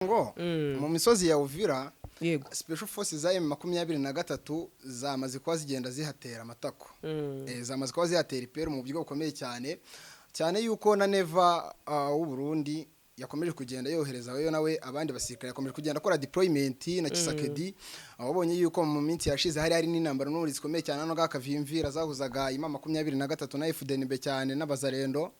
Ngo mu misozi ya Uvira, Special Forces za M23 zamaze kuba zigenda zihatera amatako. Zamaze kuba zihatera iperu mu buryo bukomeye cyane cyane, yuko na Neva w'u Burundi yakomeje kugenda yohereza we nawe abandi basirikare, yakomeje kugenda akora deployment na Tshisekedi. Wabonye yuko mu minsi yashize hari n'intambara n'ubu zikomeye cyane hano Kavimvira zahuzaga ima 23 na FDNB cyane n'abazarendo.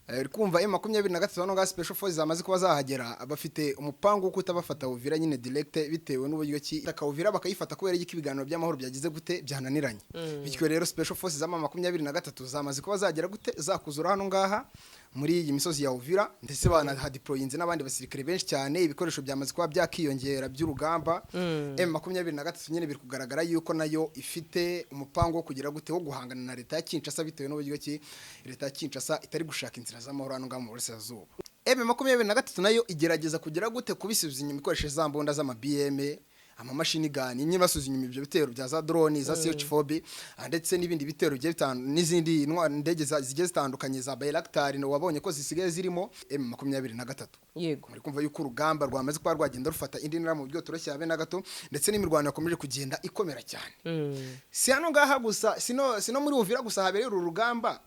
Uri kumva M23 hano ga Special Forces zamaze kuba zahagera, bafite umupango wo kutabafata Uvira nyine direct, bitewe n'uburyo ki taka Uvira bakayifata, kubera yuko ibiganiro by'amahoro byagize gute, byananiranye. Bityo rero Special Forces z'ama 23 zamaze kuba zagera gute, zakuzura hano ngaha muri iyi misozi ya Uvira, ndetse banahadeployinze n'abandi basirikare benshi cyane. Ibikoresho byamaze kuba byakiyongera by'urugamba. M23 nyine biri kugaragara yuko nayo ifite umupango wo kugira gute, wo guhangana na leta ya Kinshasa, bitewe n'uburyo ki leta ya Kinshasa itari gushaka inzira z'amahoro hano ngaha mu burasirazuba. M23 nayo igerageza kugira gute, kubisubiza inyuma ikoresheje za mbunda z'ama BM, amamashini gani nyine, basubiza inyuma ibyo bitero bya za drone za CH4B, ndetse n'ibindi bitero bigiye bitandukanye n'izindi ndege zigiye zitandukanye za Bayraktar no wabonye ko zisigaye zirimo M23. Muri kumva yuko urugamba rwamaze kuba rwagenda rufata indi ntera mu buryo toroshye habe na gato, ndetse n'imirwano yakomeje kugenda ikomera cyane. Si hano ngaha gusa, sino muri Uvira gusa habereye uru rugamba,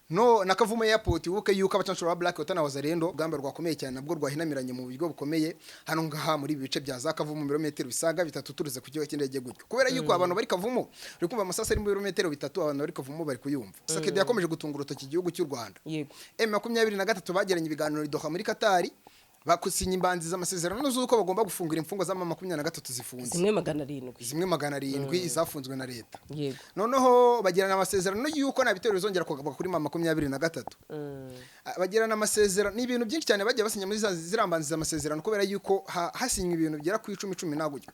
no na Kavumu Airport. Wibuke yuko abacanshuro ba Black Water na Wazalendo, urugamba rwakomeye cyane nabwo rwahinamiranye mu buryo bukomeye hano ngaha muri ibi bice bya za Kavumu, birometero bisaga 3 turuze ku kibuga cy'indege gutyo, kubera yuko abantu bari Kavumu, uri kumva amasasu ari mu birometero 3, abantu bari Kavumu bari kuyumva. Tshisekedi yakomeje gutunga urutoki igihugu cy'u Rwanda. M23 bagiranye ibiganiro i Doha muri Katari, bakusinya imbanzi z'amasezerano z'uko bagomba gufungura imfungwa z'ama 23 zifunze. Zimwe 700. Zimwe 700 zafunzwe na leta. Noneho bagirana amasezerano y'uko nta bitero bizongera kugabwa kuri ma 23. Bagirana amasezerano, ni ibintu byinshi cyane bagiye basinya muri zirambanziza amasezerano, kubera yuko hasinywe ibintu bigera ku 10 10 na gutyo.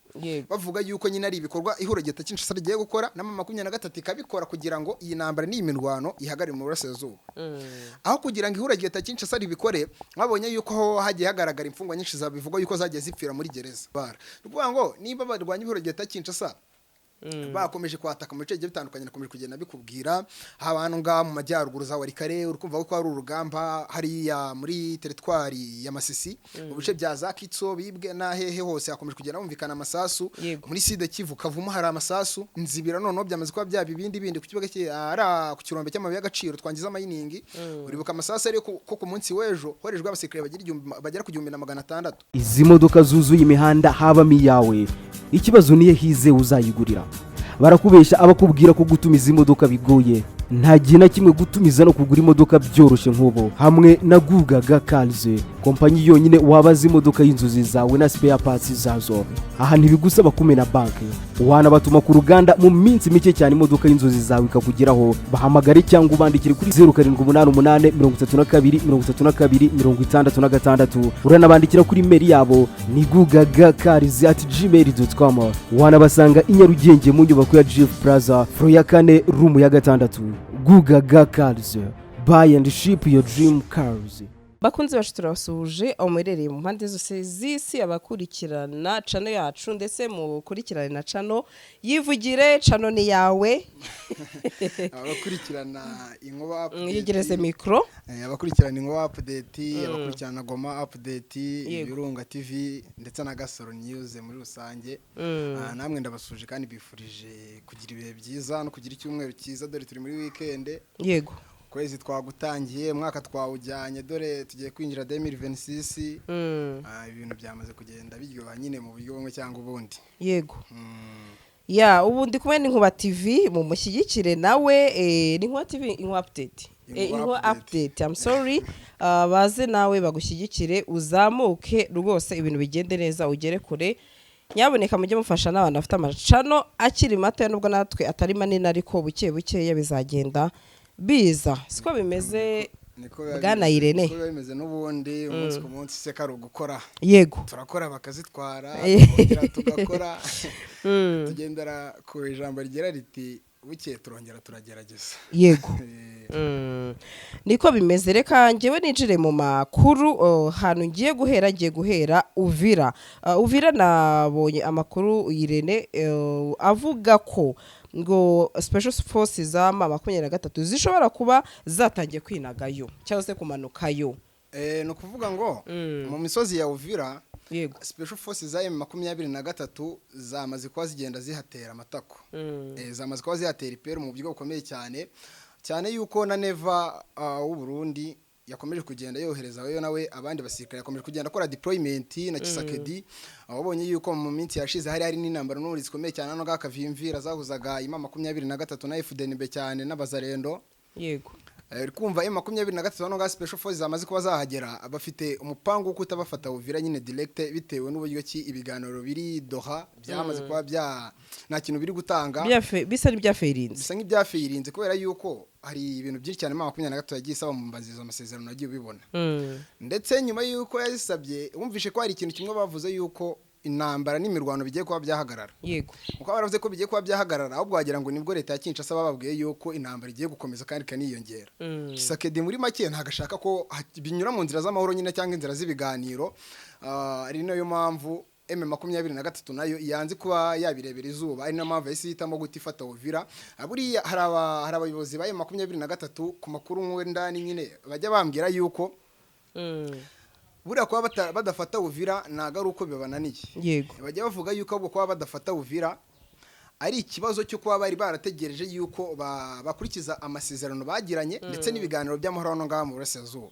Bavuga yuko nyine ari ibikorwa ihuriro leta Kinshasa rigiye gukora na 23 ikabikora, kugira ngo iyi ntambara n'iyi mirwano ihagarare mu burasirazuba. Aho kugira ngo ihuriro leta Kinshasa ribikore, mwabonye yuko hagiye hagaragara imfungwa nyinshi zabivugwa yuko zagiye zipfira muri gereza. Bara ni ukuvuga ngo niba barwanya ihuriro leta Kinshasa bakomeje kwataka mu bice bigiye bitandukanye, nakomeje kugenda bikubwira haba hano ngaha mu majyaruguru za Walikale, uri kumva ko hari urugamba hariya muri teritwari ya Masisi, mu bice bya za Kitso, Bibwe na hehe hose hakomeje kugenda humvikana amasasu. Muri Sud Kivu, Kavumu hari amasasu, Nzibira noneho byamaze kuba byaba ibindi bindi ku kibuga ari ku kirombe cy'amabuye y'agaciro twangiza mining. Uribuka amasasu ari ko ku munsi w'ejo horejwe abasirikare bagira bagera ku 1600. Izi modoka zuzuye imihanda habamo iyawe? Ikibazo niyo hize uzayigurira. Barakubeshya abakubwira ko gutumiza imodoka bigoye. Nta gihe na kimwe gutumiza no kugura imodoka byoroshye nk'ubu hamwe na Gugaga Cars, kompanyi yonyine wabaza imodoka y'inzozi zawe na spare parts zazo. Aha ntibigusaba kumena banki, wanabatuma ku ruganda, mu minsi mike cyane imodoka y'inzozi zawe ikakugeraho. Bahamagare cyangwa ubandikire kuri 0788 32 32 66. Uranabandikira kuri email yabo ni gugagacars@gmail.com. Wanabasanga i Nyarugenge mu nyubako ya Jifu Plaza, floor ya kane, room ya gatandatu. Gugaga Cars, buy and ship your dream cars. Bakunzi bacu, turabasuhuje aho muherereye mu mpande zose z'isi, abakurikirana channel yacu, ndetse mukurikirane na channel yivugire, channel ni yawe. Abakurikirana Inkuba Update, Yegereze mikoro. Abakurikirana Inkuba Update, abakurikirana Goma Update, Ibirunga TV ndetse na Gasoro News muri rusange. Namwe ndabasuje kandi bifurije kugira ibihe byiza no kugira icyumweru cyiza, dore turi muri weekend. Kwezi twagutangiye, umwaka twawujyanye, dore tugiye kwinjira 2026. Ibintu byamaze kugenda biryoha nyine mu buryo bumwe cyangwa ubundi. Ya, ubu ndi kumwe n'Inkuba TV, mu mushyigikire nawe, ni Inkuba TV, Inkuba Update. Inkuba Inkuba Update. Update, I'm sorry. Baze nawe bagushyigikire, uzamuke rwose, ibintu bigende neza, ugere kure. Nyaboneka mujye mufasha n'abantu bafite ama channel akiri mato, nubwo natwe atari manini, ariko buke bukeya bizagenda biza, siko bimeze? Niko biba Bwana bimeze. Irene. Niko biba bimeze n'ubundi, umunsi ku munsi se kari ugukora. Turakora bakazitwara, tukongera tugakora. Tugendera ku ijambo rigira riti: "Bukeye turongera turagerageza." Niko bimeze. Reka njyewe ninjire mu makuru. Hantu ngiye guhera, ngiye guhera Uvira. Uvira nabonye amakuru, Irene, avuga ko ngo Special Forces za M23 zishobora kuba zatangiye kwinagayo cyangwa se kumanukayo. Ni ukuvuga ngo mu misozi ya Uvira Yego. Special Forces za M23 zamaze kuba zigenda zihatera amatako. Zamaze kuba zihatera iperu mu buryo bukomeye cyane cyane, yuko na Neva w'u Burundi yakomeje kugenda yohereza we nawe abandi basirikare, yakomeje kugenda akora deployment na Tshisekedi. Wabonye yuko mu minsi yashize hari n'intambara n'ubu zikomeye cyane hano Kavimvira zahuzaga ima 23 na FDNB cyane n'abazarendo. Uri kumva M23 hano ga Special Forces zamaze kuba zahagera, bafite umupango wo kutabafata Uvira nyine direct, bitewe n'uburyo ki ibiganiro biri Doha byamaze kuba bya nta kintu biri gutanga. Bisa n'ibyafeirinze. Bisa nk'ibyafirinze, kubera yuko hari ibintu byinshi cyane M23 yagiye isaba mu mbanzirizo amasezerano, yagiye ubibona. Ndetse nyuma y'uko yazisabye, wumvishe ko hari ikintu kimwe bavuze, yuko intambara n'imirwano bigiye kuba byahagarara. Kuko baravuze ko bigiye kuba byahagarara, ahubwo wagira ngo nibwo leta ya Kinshasa bababwiye yuko intambara igiye gukomeza kandi ikaniyongera. Tshisekedi muri make ntabwo ashaka ko binyura mu nzira z'amahoro nyine cyangwa inzira z'ibiganiro. Ari nayo mpamvu M23 nayo yanze kuba yabirebera izuba, ari nayo mpamvu yahise ihitamo guta ifata Uvira. Buriya hari abayobozi ba M23, ku makuru ndani nyine bajya bambwira yuko buriya kuba badafata Uvira ntabwo ari uko bibananiye. Bajya bavuga yuko ahubwo kuba badafata Uvira ari ikibazo cyo kuba bari barategereje yuko bakurikiza amasezerano bagiranye ndetse n'ibiganiro by'amahoro hano ngaha mu burasirazuba.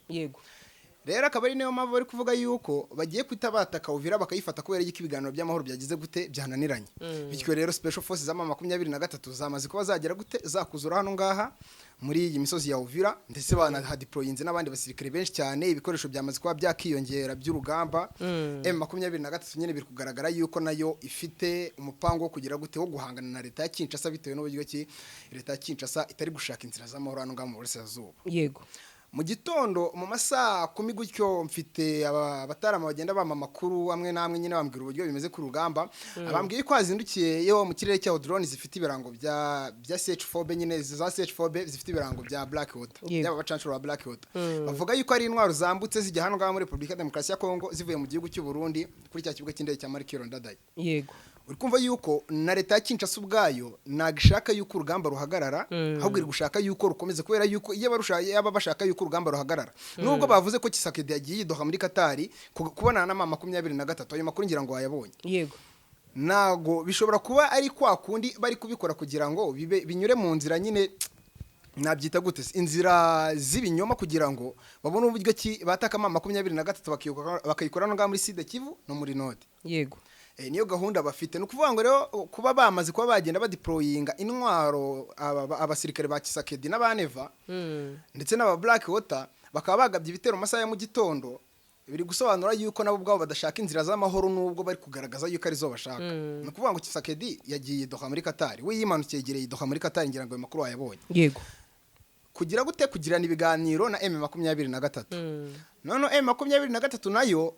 Rero akaba ari niyo mpamvu bari kuvuga yuko bagiye kwita bataka Uvira bakayifata, kubera yuko ibiganiro by'amahoro byagize gute, byananiranye. Bityo rero Special Forces z'ama 23 zamaze kuba zagera gute, zakuzura hano ngaha muri iyi misozi ya Uvira, ndetse banahadeployinze n'abandi basirikare benshi cyane. Ibikoresho byamaze kuba byakiyongera by'urugamba. M23 nyine biri kugaragara yuko nayo ifite umupango wo kugira gute, wo guhangana na leta ya Kinshasa, bitewe n'uburyo ki leta ya Kinshasa itari gushaka inzira z'amahoro hano ngaha mu burasirazuba. Mu gitondo mu masaha 10 gutyo, mfite abatarama bagenda bampa amakuru amwe n'amwe nyine, bambwira uburyo bimeze ku rugamba. Bambwiye ko hazindukiye yo mu kirere cyaho drone zifite ibirango bya CH4B nyine, za CH4B zifite ibirango bya Blackwater, byaba bacanshuro ba Blackwater. Bavuga yuko ari intwaro zambutse zijya hano ngaha muri Repubulika ya Demokarasi ya Kongo, zivuye mu gihugu cy'u Burundi kuri cya kibuga cy'indege cya Melchior Ndadaye. Uri kumva yuko na leta ya Kinshasa ubwayo ntabwo ishaka yuko urugamba ruhagarara, ahubwo iri gushaka yuko rukomeza, kubera yuko iyo yaba bashaka yuko urugamba ruhagarara, nubwo bavuze ko Tshisekedi yagiye yidoha muri Katari kubonana na M23, ayo makuru ngira ngo wayabonye. Yego. Ntago bishobora kuba ari kwa kundi bari kubikora kugira ngo bibe binyure mu nzira nyine, nabyita gute se, inzira z'ibinyoma, kugira ngo babone uburyo ki bataka M23 bakayikora no ngaha muri Sud Kivu no muri Nord. Niyo gahunda bafite. Ni ukuvuga ngo rero kuba bamaze kuba bagenda badeployinga intwaro, abasirikare ba Tshisekedi n'abaneva ndetse n'aba Black Water, bakaba bagabye ibitero mu masaha ya mu gitondo, biri gusobanura yuko nabo ubwabo badashaka inzira z'amahoro, nubwo bari kugaragaza yuko arizo bashaka. Ni ukuvuga ngo Tshisekedi yagiye Doha muri Qatar, we yimanukiye yegereye Doha muri Qatar, ngira ngo ayo makuru wayabonye. Yego. Kugira gute, kugirana ibiganiro na M23. None M23 nayo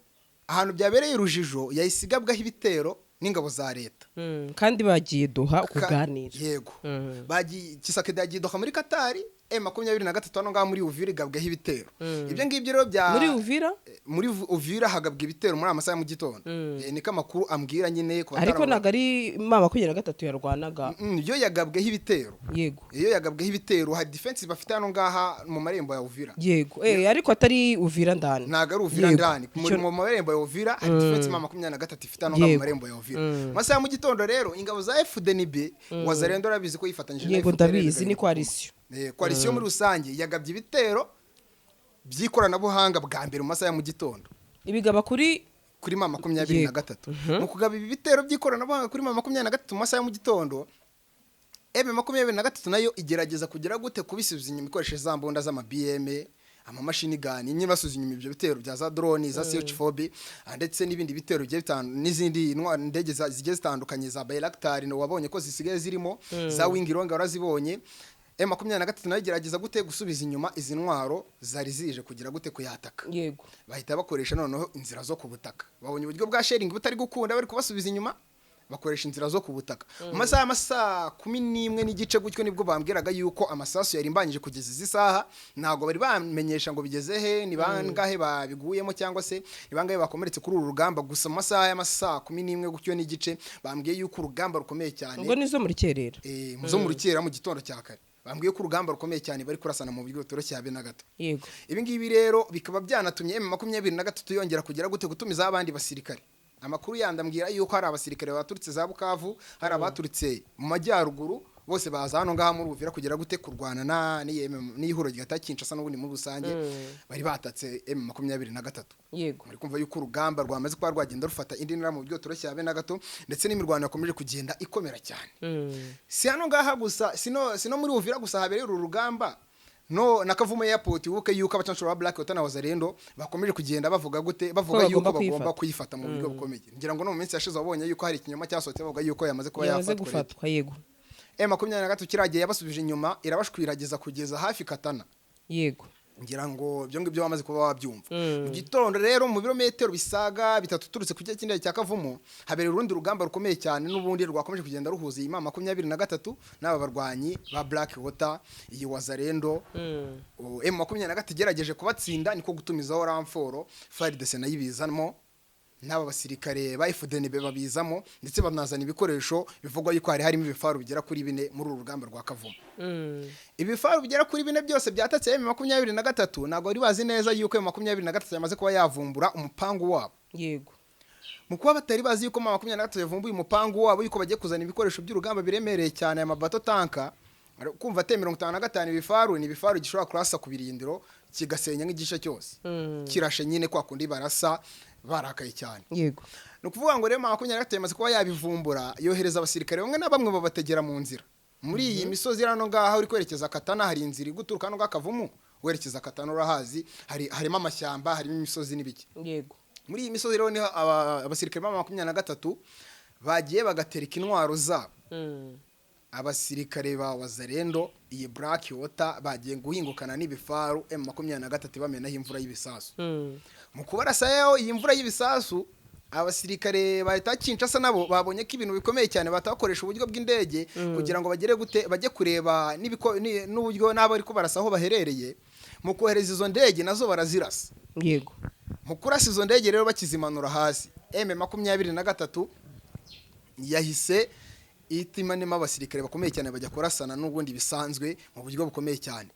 ahantu byabereye urujijo, yahise igabwaho ibitero n'ingabo za leta. Kandi bagiye Doha kuganira. Yego. Bagiye, Tshisekedi yagiye Doha muri Qatar, M23 hano ngaha muri Uvira igabwaho ibitero. Ibyo ngibyo rero bya Muri Uvira? Muri Uvira hagabwa ibitero muri amasaha ya mu gitondo. Niko amakuru ambwira nyine ku Ariko batarama- ntabwo ari M23 yarwanaga. Yo yagabweho ibitero. Iyo yagabweho ibitero, hari defense bafite hano ngaha mu marembo ya Uvira. Yego, ariko atari Uvira ndani. Ntabwo ari Uvira ndani. Mu marembo ya Uvira hari defense M23 ifite hano ngaha mu marembo ya Uvira. Mu masaha ya mu gitondo rero ingabo za FDNB, Wazalendo urabizi ko yifatanyije na Yego. FDLR. Ndabizi, ni coalition. Coalition muri rusange yagabye ibitero by'ikoranabuhanga bwa mbere mu masaha ya mu gitondo. Ibigaba kuri Kuri M23. Mu kugaba ibi bitero by'ikoranabuhanga kuri M23 mu masaha ya mu gitondo, M23 nayo igerageza kugira gute, kubisubiza inyuma ikoresheje za mbunda z'ama BM, amamashini gani nyine, basubiza inyuma ibyo bitero bya za drone za CH4B, ndetse n'ibindi bitero bigiye n'izindi ndege zigiye zitandukanye za Bayraktar, no wabonye ko zisigaye zirimo za Wing Loong, warazibonye. M23 nayo igerageza gute, gusubiza inyuma izi ntwaro zari zije kugira gute, kuyataka. Bahita bakoresha noneho inzira zo ku butaka. Babonye uburyo bwa shelling butari gukunda, bari kubasubiza inyuma, bakoresha inzira zo ku butaka. Mu masaha y'amasaa 11:30 gutyo nibwo bambwiraga yuko amasasu yarimbanyije kugeza izi saha. Ntabwo bari bamenyesha ngo bigeze he, ni bangahe babiguyemo cyangwa se ni bangahe bakomeretse kuri uru rugamba. Gusa mu masaha y'amasaa 11 gutyo n'igice bambwiye yuko urugamba rukomeye cyane. Ubwo nizo muri kerera. Zo mu rukera mu gitondo cya kare. Bambwiye ko urugamba rukomeye cyane, bari kurasana mu buryo butoroshye habe na gato. Ibi ngibi rero bikaba byanatumye M23 yongera kugera gute, gutumiza abandi basirikare. Amakuru yandi ambwira yuko hari abasirikare baturutse za Bukavu, hari abaturutse mu majyaruguru, bose baza hano ngaha muri Uvira kugera gute, kurwana na n'ihuriro rya Kinshasa n'ubundi muri rusange bari batatse M23. Muri kumva yuko urugamba rwamaze kuba rwagenda rufata indi ntera mu buryo butoroshye habe na gato, ndetse n'imirwano yakomeje kugenda ikomera cyane. Si hano ngaha gusa, sino muri Uvira gusa habereye uru rugamba, no na Kavumu Airport. Wibuke yuko abacancuro ba Black Water na Wazalendo bakomeje kugenda bavuga gute, bavuga ko yuko bagomba bagomba kuyifata. Kuyifata mu buryo bukomeye. Ngira ngo no mu minsi yashize wabonye yuko hari ikinyoma cyasohotse bavuga yuko yamaze kuba yamaze yafatwa. Gufatwa, yego. M23 kiragiye yabasubije inyuma, irabashwiragiza kugeza hafi Katana. Ngira ngo ibyo ngibyo bamaze kuba wabyumva. Mu gitondo rero, mu birometero bisaga 3 uturutse ku kibuga cy'indege cya Kavumu, habereye urundi rugamba rukomeye cyane n'ubundi rwakomeje kugenda ruhuza iyi M23 n'aba barwanyi ba Black Water, iyi Wazalendo. M23 igerageje kubatsinda, niko gutumizaho renfort, FARDC nayo ibizanamo, n'aba basirikare ba FDNB babizamo, ndetse banazana ibikoresho bivugwa yuko hari harimo ibifaru bigera kuri 4 muri uru rugamba rwa Kavumu. Ibifaru bigera kuri 4 byose byatatse M23. Ntabwo bari bazi neza yuko M23 yamaze kuba yavumbura umupangu wabo. Mu kuba batari bazi yuko M23 yavumbuye umupangu wabo, yuko bagiye kuzana ibikoresho by'urugamba biremereye cyane, aya mabato tanka, kumva T 55, ibifaru ni ibifaru gishobora kurasa ku birindiro kigasenya nk'igice cyose, kirashe nyine kwa kundi barasa barakaye cyane. Ni ukuvuga ngo rero M23 yamaze kuba yabivumbura, yohereza abasirikare bamwe na bamwe babategera mu nzira muri iyi misozi hano ngaha uri kwerekeza Katana. Hari inzira iguturuka hano ngaha Kavumu werekeza Katana, urahazi, harimo amashyamba, harimo imisozi n'ibiki. Muri iyi misozi rero niho abasirikare ba 23 bagiye bagatereka intwaro zabo. Abasirikare ba Wazalendo, iyi Black Water, bagiye guhingukana n'ibifaru, M23 bamenaho imvura y'ibisasu. Mu kubarasayo iyi mvura y'ibisasu, abasirikare ba leta ya Kinshasa nabo babonye ko ibintu bikomeye cyane, batakoresha uburyo bw'indege kugira ngo bagere gute, bajye kureba n'uburyo n'abo ariko barasa aho baherereye. Mu kohereza izo ndege, nazo barazirasa. Mu kurasa izo ndege rero, bakizimanura hasi, M23 yahise ihita imanemo abasirikare bakomeye cyane, bajya kurasana n'ubundi bisanzwe mu buryo bukomeye cyane.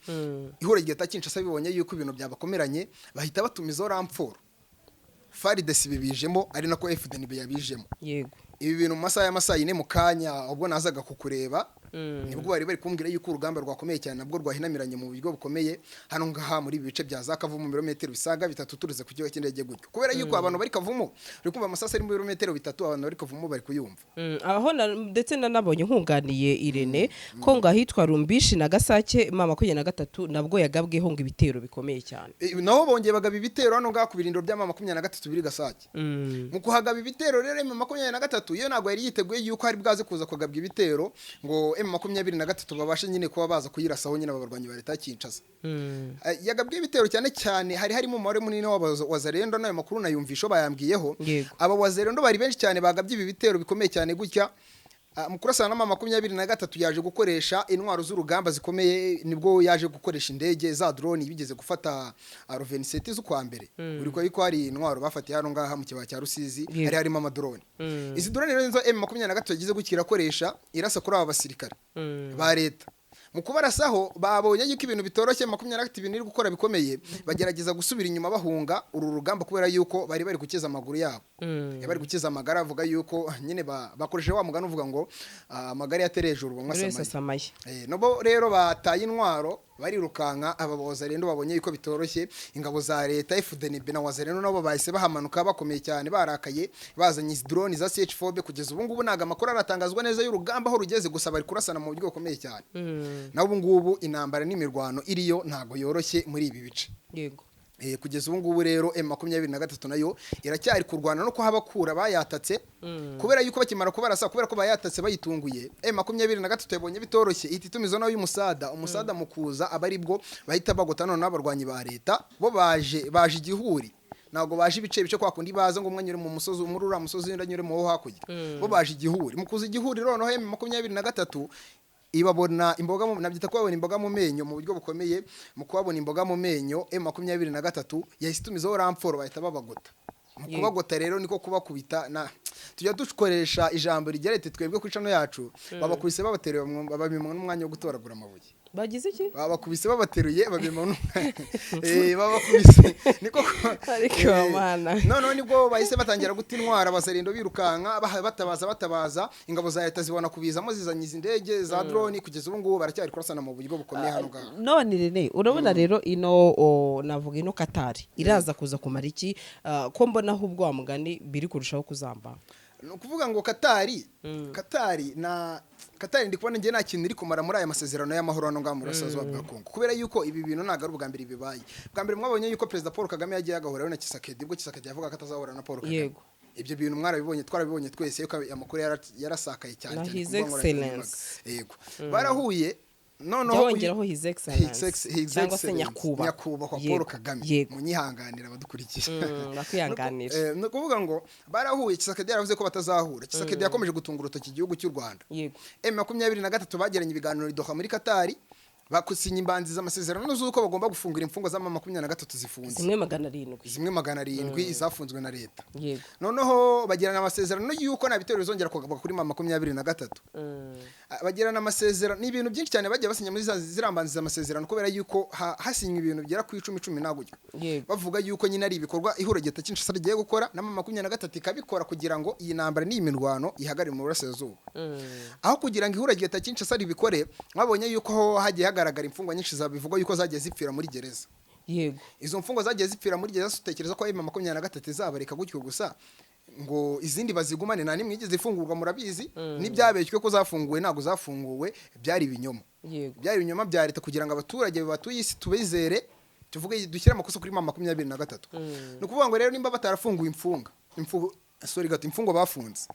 Ihuriro rya Kinshasa bibonye yuko ibintu byabakomeranye, bahita batumizaho renfort. FARDC bibijemo, ari nako FDNB yabijemo. Ibi bintu mu masaha y'amasaha 4 mu kanya ubwo nazaga kukureba, nibwo bari kumbwira yuko urugamba rwakomeye cyane, nabwo rwahinamiranye mu buryo bukomeye hano ngaha muri ibi bice bya za Kavumu, birometero bisaga 3 turuze ku kibuga cy'indege gutyo, kubera yuko abantu bari Kavumu uri kumva amasasu ari mu birometero 3, abantu bari Kavumu bari kuyumva. Aho ndetse nanabonye, nkunganiye Irene, ko ngo ahitwa Rumbishi na Gasake M23 nabwo yagabweho ngo ibitero bikomeye cyane. Naho bongeye bagaba ibitero hano ngaha ku birindiro bya M23 biri Gasake. Mu kuhagaba ibitero rero, M23 yo ntabwo yari yiteguye yuko hari bwaze kuza kugabwa ibitero ngo M23 babashe nyine kuba baza kuyirasaho nyine aba barwanyi ba leta ya Kinshasa. Yagabwe ibitero cyane cyane hari harimo umubare munini w'abazalendo, n'ayo makuru nayumvisho bayambwiyeho. Aba wazalendo bari benshi cyane bagabye ibi bitero bikomeye cyane gutya. Mu kurasana na M23 yaje gukoresha intwaro z'urugamba zikomeye, nibwo yaje gukoresha indege za drone bigeze gufata le 27 z'ukwa mbere. Uri ko yuko hari intwaro bafatiye hano ngaha mu kibaya cya Rusizi, hari harimo amadrone. Izi drone rero nizo M23 yagize gutya irakoresha, irasa kuri aba basirikare ba leta. Mu kubarasaho, babonye yuko ibintu bitoroshye, 23 ibintu iri gukora bikomeye, bagerageza gusubira inyuma bahunga uru rugamba, kubera yuko bari gukiza amaguru yabo. Bari gukiza amagara, avuga yuko nyine bakoresheje wa mugani uvuga ngo amagara yatereye hejuru banywa buri wese asamaye. Asamaye. Nabo rero bataye intwaro barirukanka. Aba Wazalendo babonye yuko bitoroshye, ingabo za leta FDNB na Wazalendo nabo bahise bahamanuka bakomeye cyane, barakaye, bazanye izi drone za CH4. Kugeza ubu ngubu ntabwo amakuru aratangazwa neza y'urugamba aho rugeze, gusa bari kurasana mu buryo bukomeye cyane. Naho ubu ngubu intambara n'imirwano iriyo ntabwo yoroshye muri ibi bice. Kugeza ubu ngubu rero M23 nayo iracyari kurwana no kuhabakura bayatatse, kubera yuko bakimara kubarasa, kubera ko bayatatse bayitunguye, M23 yabonye bitoroshye, ihita itumiza nayo y'umusada. Umusada mu kuza aba aribwo bahita bagota none n'abarwanyi ba leta. Bo baje igihuri, ntabwo baje ibice bice kwa kundi baza ngo umwe anyure mu musozi, muri uriya musozi, undi anyure mu wo hakurya. Bo baje igihuri. Mu kuza igihuri noneho M23 ibabona imboga nabyita kubabona imboga mu menyo mu buryo bukomeye. Mu kubabona imboga mu menyo, M23 yahise itumizaho renfort, bahita babagota. Mu kubagota rero niko kubakubita, na tujya dukoresha ijambo rigira riti twebwe ku icano yacu babakubise babateruye, babimwa n'umwanya wo gutoragura amabuye. Bagize iki? Babakubise babateruye, babima, babakubise niko. Ariko mana. Noneho nibwo bahise batangira guta intwara, abazarendo birukanka, batabaza batabaza. Ingabo za leta zibona kubizamo, zizanye izi ndege za drone. Kugeza ubu ngubu baracyari kurasana mu buryo bukomeye hano ngaha. None Rene, urabona rero ino navuga ino Katari iraza kuza kumara iki? Ko mbona ahubwo wa mugani biri kurushaho kuzamba. Ni ukuvuga ngo Katari na Katari, ndi kubona njye nta kintu iri kumara muri aya masezerano y'amahoro hano ngaha mu burasirazuba bwa Kongo, kubera yuko ibi bintu ntabwo ari ubwa mbere bibaye. Bwa mbere mwabonye yuko Perezida Paul Kagame yagiye agahura na Tshisekedi, ubwo Tshisekedi yavuga ko atazahura na Paul Kagame. Ibyo bintu mwarabibonye, twarabibonye twese yuko amakuru yarasakaye cyane Na cyane His ku mbuga nkoranyambaga. Excellence. Yego, barahuye. Noneho Jya wongeraho His Excellence. His Cyangwa se Excellence, Nyakubahwa. Nyakubahwa Paul Kagame. Munyihanganira abadukurikiye. Bakwihanganira. Ni ukuvuga ngo barahuye, Tshisekedi yaravuze ko batazahura. Tshisekedi yakomeje gutunga urutoki igihugu cy'u Rwanda. M23 bagiranye ibiganiro i Doha muri Katari, bakusinya imbanziza amasezerano z'uko bagomba gufungura imfungwa z'ama 23 zifunze. Zimwe 700. Zimwe 700 zafunzwe na leta. Noneho bagirana amasezerano y'uko nta bitero bizongera kugabwa kuri ma 23. Bagirana amasezerano, ni ibintu byinshi cyane bagiye basinya muri zirambanziza amasezerano, kubera yuko hasinywe ibintu bigera ku 10 10 na gutyo. Bavuga yuko nyine ari ibikorwa ihuriro leta Kinshasa rigiye gukora na 23 ikabikora kugira ngo iyi ntambara n'iyi mirwano ihagarare mu burasirazuba. Aho kugira ngo ihuriro leta Kinshasa ribikore, mwabonye yuko hagiye hagaragara imfungwa nyinshi bivugwa yuko zagiye zipfira muri gereza. Izo mfungwa zagiye zipfira muri gereza, utekereza ko M23 izabareka gutyo gusa ngo izindi bazigumane? Nta nimwe igeze ifungurwa, murabizi. N'ibyabeshywe ko zafunguwe ntabwo zafunguwe, byari ibinyoma. Byari ibinyoma bya leta kugira ngo abaturage batuye isi tubizere, tuvuge dushyire amakosa kuri M23. Ni ukuvuga ngo rero nimba batarafunguye imfunga sorry gato, imfungwa bafunze,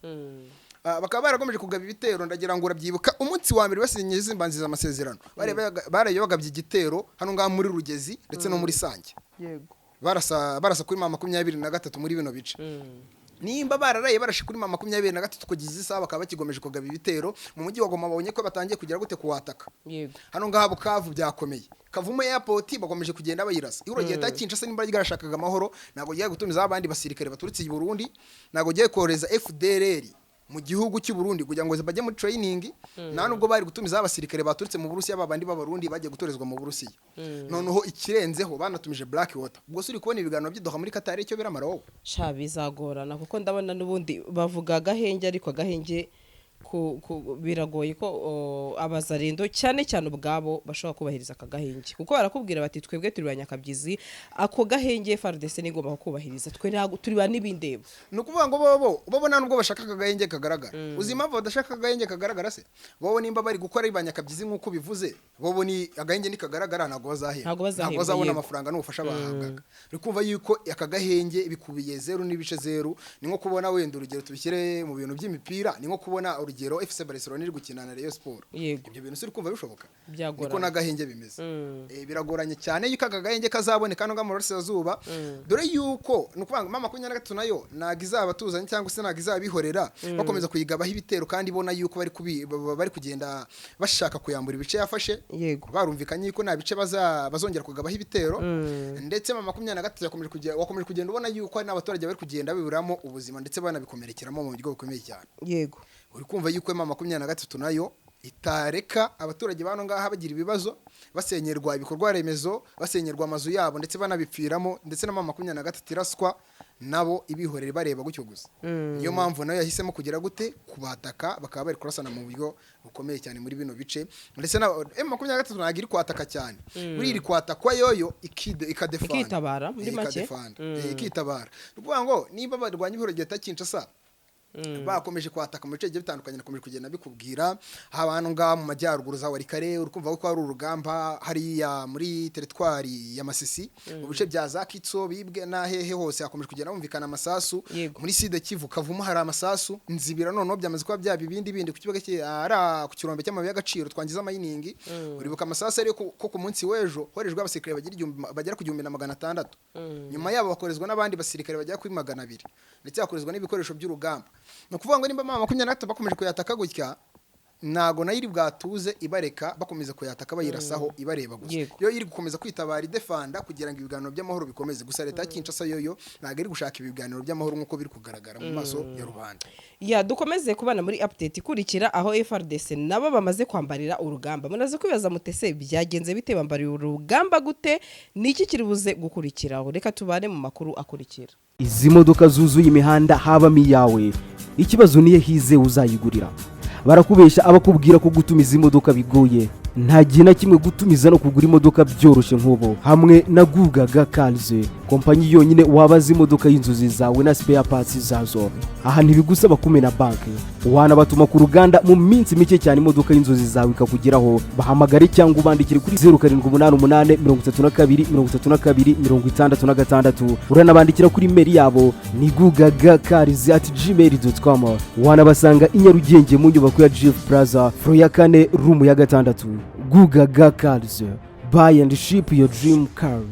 bakaba barakomeje kugaba ibitero. Ndagira ngo urabyibuka umunsi wa mbere basinye izi mbanziza amasezerano, baraye bagabye igitero hano ngaha muri Rugezi ndetse no muri Sange. Barasa kuri ma 23 muri bino bice. Nimba bararaye barashe kuri ma 23, kugeza isaha bakaba bakigomeje kugaba ibitero mu mujyi wa Goma, babonye ko batangiye kugira gute? Kuwataka. Hano ngaha Bukavu byakomeye, Kavumu airport bakomeje kugenda bayirasa. Ihuriro leta Kinshasa nimba ryarashakaga amahoro, ntabwo giye gutumiza abandi basirikare baturutse i Burundi, ntabwo giye kohereza FDLR mu gihugu cy'u Burundi kugira ngo bajye muri training, nta nubwo bari gutumiza abasirikare baturutse mu Burusiya, babandi b'Abarundi bagiye gutorezwa mu Burusiya. Noneho ikirenzeho banatumije Black Water. Ubwo se uri kubona ibiganiro by'i Doha muri Qatar icyo biramara wowe? Sha, bizagorana, kuko ndabona n'ubundi bavuga agahenge, ariko agahenge biragoye ko abazarendo cyane cyane ubwabo bashobora kubahiriza aka gahenge, kuko barakubwira bati: "Twebwe turi ba nyakabyizi, ako gahenge FARDC nigomba kubahiriza, twe ntabwo turi ba n'ibindeba." Ni ukuvuga ngo bobo nta nubwo bashaka akagahenge kagaragara. Uzi impamvu badashaka akagahenge kagaragara se? Bobo nimba bari gukora ari ba nyakabyizi nk'uko bivuze, bobo ni agahenge nikagaragara ntabwo bazahembwa. Ntabwo bazahembwa, ntabwo bazabona amafaranga n'ubufasha bahabwaga. Uri kumva yuko aka gahenge bikubiye 0.0. Ni nko kubona wenda urugero, tubishyire mu bintu by'imipira, ni nko kubona urugero FC Barcelona iri gukina na Rayon Sport. Ibyo bintu si uri kumva bishoboka? Byagorana. Niko n'agahenge bimeze. Biragoranye cyane yuko aka gahenge kazaboneka hano ngaha mu burasirazuba, dore yuko ni ukuvuga ngo mama 23 nayo ntabwo izaba tuzanye cyangwa se ntabwo izabihorera bakomeza kuyigabaho ibitero, kandi ibona yuko bari kugenda bashaka kuyambura ibice yafashe. Barumvikanye yuko nta bice bazongera kugabaho ibitero. Ndetse mama 23 wakomeje kugenda ubona yuko hari n'abaturage bari kugenda biburamo ubuzima ndetse banabikomerekeramo mu buryo bukomeye cyane. Uri kumva yuko mama 23 nayo itareka abaturage bano ngaha bagira ibibazo, basenyerwa ibikorwa remezo, basenyerwa amazu yabo ndetse banabipfiramo, ndetse na mama 23 iraswa nabo ibihorere bareba gutyo gusa. Niyo mpamvu nayo yahisemo kugira gute? Kubataka. Bakaba bari kurasana mu buryo bukomeye cyane muri bino bice. Ndetse na M23 ntabwo iri kwataka cyane, buri iri kwatakwa yoyo ikadefanda. Ikitabara, muri make. Ikadefanda. Ikitabara. Ni ukuvuga ngo niba barwanya ihuriro rya Kinshasa bakomeje kwataka mu bice bigiye bitandukanye, nakomeje kugenda bikubwira abantu ngaha mu majyaruguru za Walikale, uri kumva ko hari urugamba hariya muri teritwari ya Masisi, mu bice bya za Kitso bibwe na hehe hose hakomeje kugenda humvikana amasasu. Muri Sud Kivu, Kavumu hari amasasu, Nzibira noneho byamaze kuba byaba ibindi bindi ku kibuga ari ku kirombe cy'amabuye y'agaciro twangiza mining. Uribuka amasasu ariyo ko ku munsi w'ejo horejwe abasirikare bagira bagera ku 1600, nyuma yabo bakorezwa n'abandi basirikare bagera kuri 200, ndetse hakorezwa n'ibikoresho by'urugamba. Ni ukuvuga ngo nimba mama 23 bakomeje kuyataka gutya. Ntago nayo iri bwatuze ibareka bakomeza kuyataka, bayirasaho, ibareba gusa. Yo iri gukomeza kwitabara, idefanda kugira ngo ibiganiro by'amahoro bikomeze. Gusa leta ya Kinshasa yoyo ntabwo iri gushaka ibiganiro by'amahoro nk'uko biri kugaragara mu maso ya rubanda. Ya, dukomeze kubana muri update ikurikira, aho FARDC nabo bamaze kwambarira urugamba. Munaze kwibaza mutese byagenze bite? Bambariye urugamba gute? Ni iki kiri buze gukurikiraho? Reka tubane mu makuru akurikira. Izi modoka zuzuye imihanda habamo iyawe? Ikibazo niyo hizewe uzayigurira. Barakubeshya abakubwira ko gutumiza imodoka bigoye. Nta gihe na kimwe gutumiza no kugura imodoka byoroshye nk'ubu hamwe na Gugaga Cars, kompanyi yonyine wabaza imodoka y'inzozi zawe na spare parts zazo. Aha ntibigusaba kumena banki, wanabatuma ku ruganda, mu minsi mike cyane imodoka y'inzozi zawe ikakugeraho. Bahamagare cyangwa ubandikire kuri 0788 32 32 66. Uranabandikira kuri email yabo ni gugagacars@gmail.com. Wanabasanga i Nyarugenge mu nyubako ya Jifu Plaza, floor ya kane, room ya gatandatu. Gugaga Cars, buy and ship your dream cars.